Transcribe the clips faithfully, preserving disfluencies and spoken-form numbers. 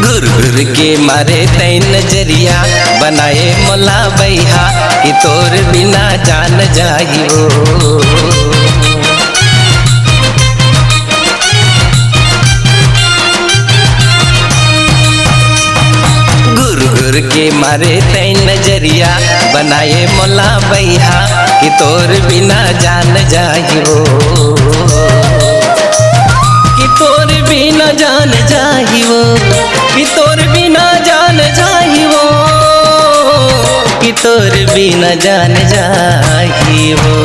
घुर घुर के मारे तैं नजरिया, बनाए मोला बइहा, कि तोर बिना जान जाही वो। घुर घुर के मारे तैं नजरिया, बनाए मोला बइहा, कि तोर बिना जान जाही वो। कि तोर बिना जान जाही वो, कि तोर बिना जान जाही वो, कि तोर बिना जान जाही वो।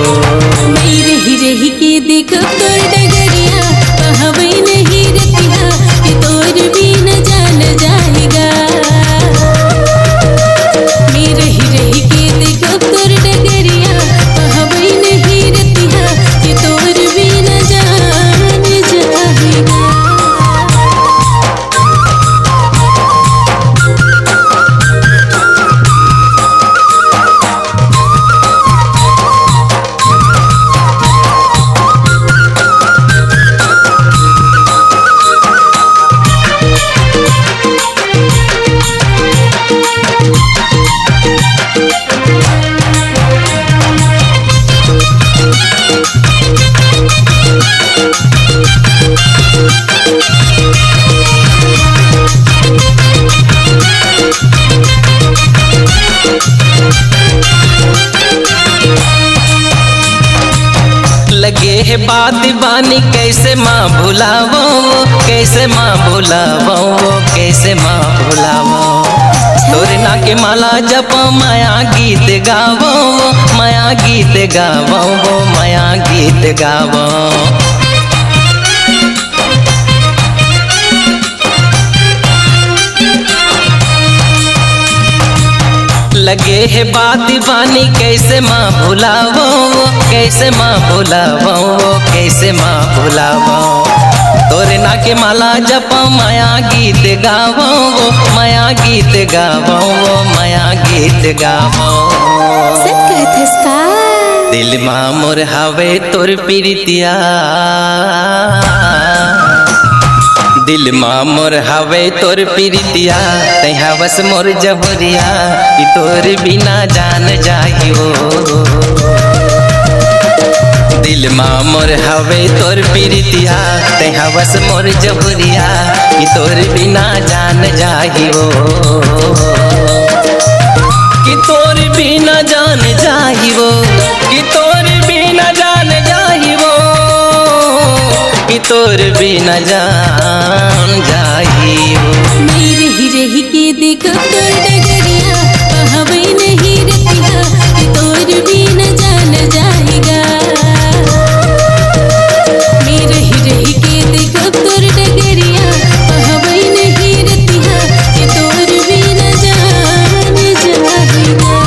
मैं रही रही के देखब तोर डगरिया, पहावे नहीं रतिहा, कि तोर बिना जान जाही गा। मैं रही रही के देखब तोर डगरिया, पहावे नहीं रतिहा, कि तोर बिना जान जाही गा। लगे हे बात बानी, कैसे माँ भुलावो, कैसे माँ भुलावो, कैसे माँ भुलावो। तोरे ना के माला जपो, माया गीत गावो, माया गीत गावो, माया गीत गावो। लगे हे बात बानी, कैसे माँ भुलावो, कैसे माँ भुलावो, कैसे माँ भुलावो। तोरे ना के माला जपो, माया गीत गावो, माया गीत गावो, माया गीत गावो। सच कहत हस का? दिल मा मोर हवे तोर प्रीतिया, दिल मा मोर हवे तोर प्रीतिया, तैं हवस मोर जहुरिया, कि तोर बिना जान जाही वो। दिल मा मोर हवे तोर प्रीतिया, तैं हवस मोर जहुरिया, कि तोर बिना जान जाही वो। कि तोर बिना जान जाही वो, कि तोर बिना जान जाही वो, कि तोर बिना जान जाही वो। मैं रही रही के देखब तोर डगरिया, पहावे नहीं रतिहा, कि तोर बिना जान जाही गा। मैं रही रही के देखब तोर डगरिया, पहावे नहीं रतिहा, कि तोर बिना जान जाही गा।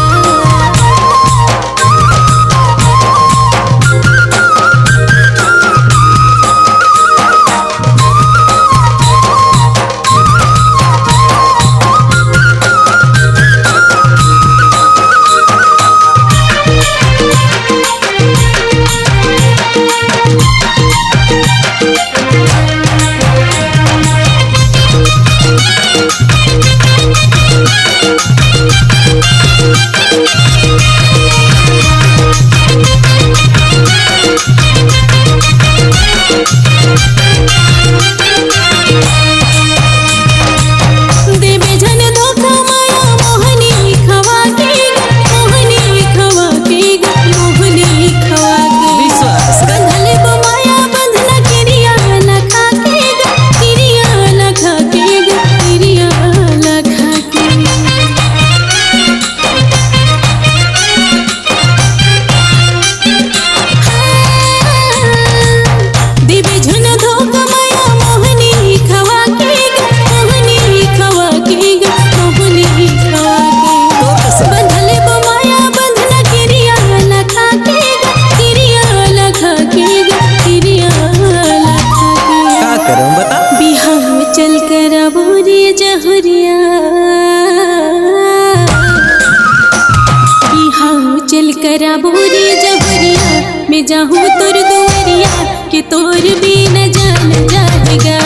जाहूँ तोर दुआरिया कि तोर बिना जान जाही गा।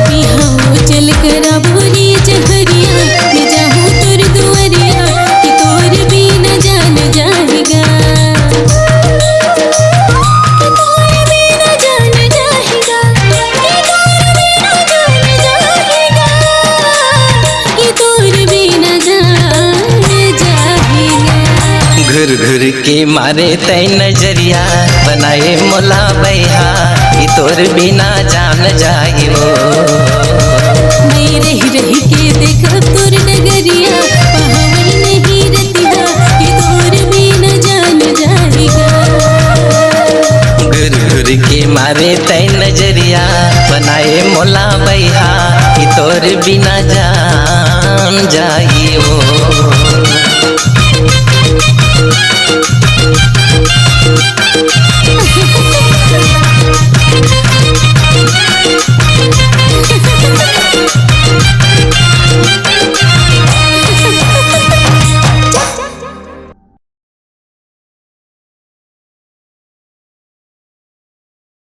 बिहाव चल करा बोरी जहरिया, मैं जाहूँ तोर दुआरिया कि तोर बिना जान जाही गा। कि तोर बिना जान जाही गा, कि तोर बिना जान जाही गा, कि तोर बिना जान जाही गा। घुर घुर के मारे तै नजरिया, बनाए मोला बैहा, कि तोर बिना जान जाही वो। मैं रही रही के देखब तोर नगरिया, पहावन नहीं रतिहा, कि तोर बिना जान जाही गा। घुर घुर के मारे तै नजरिया, बनाए मोला बैहा, कि तोर बिना जान जाही।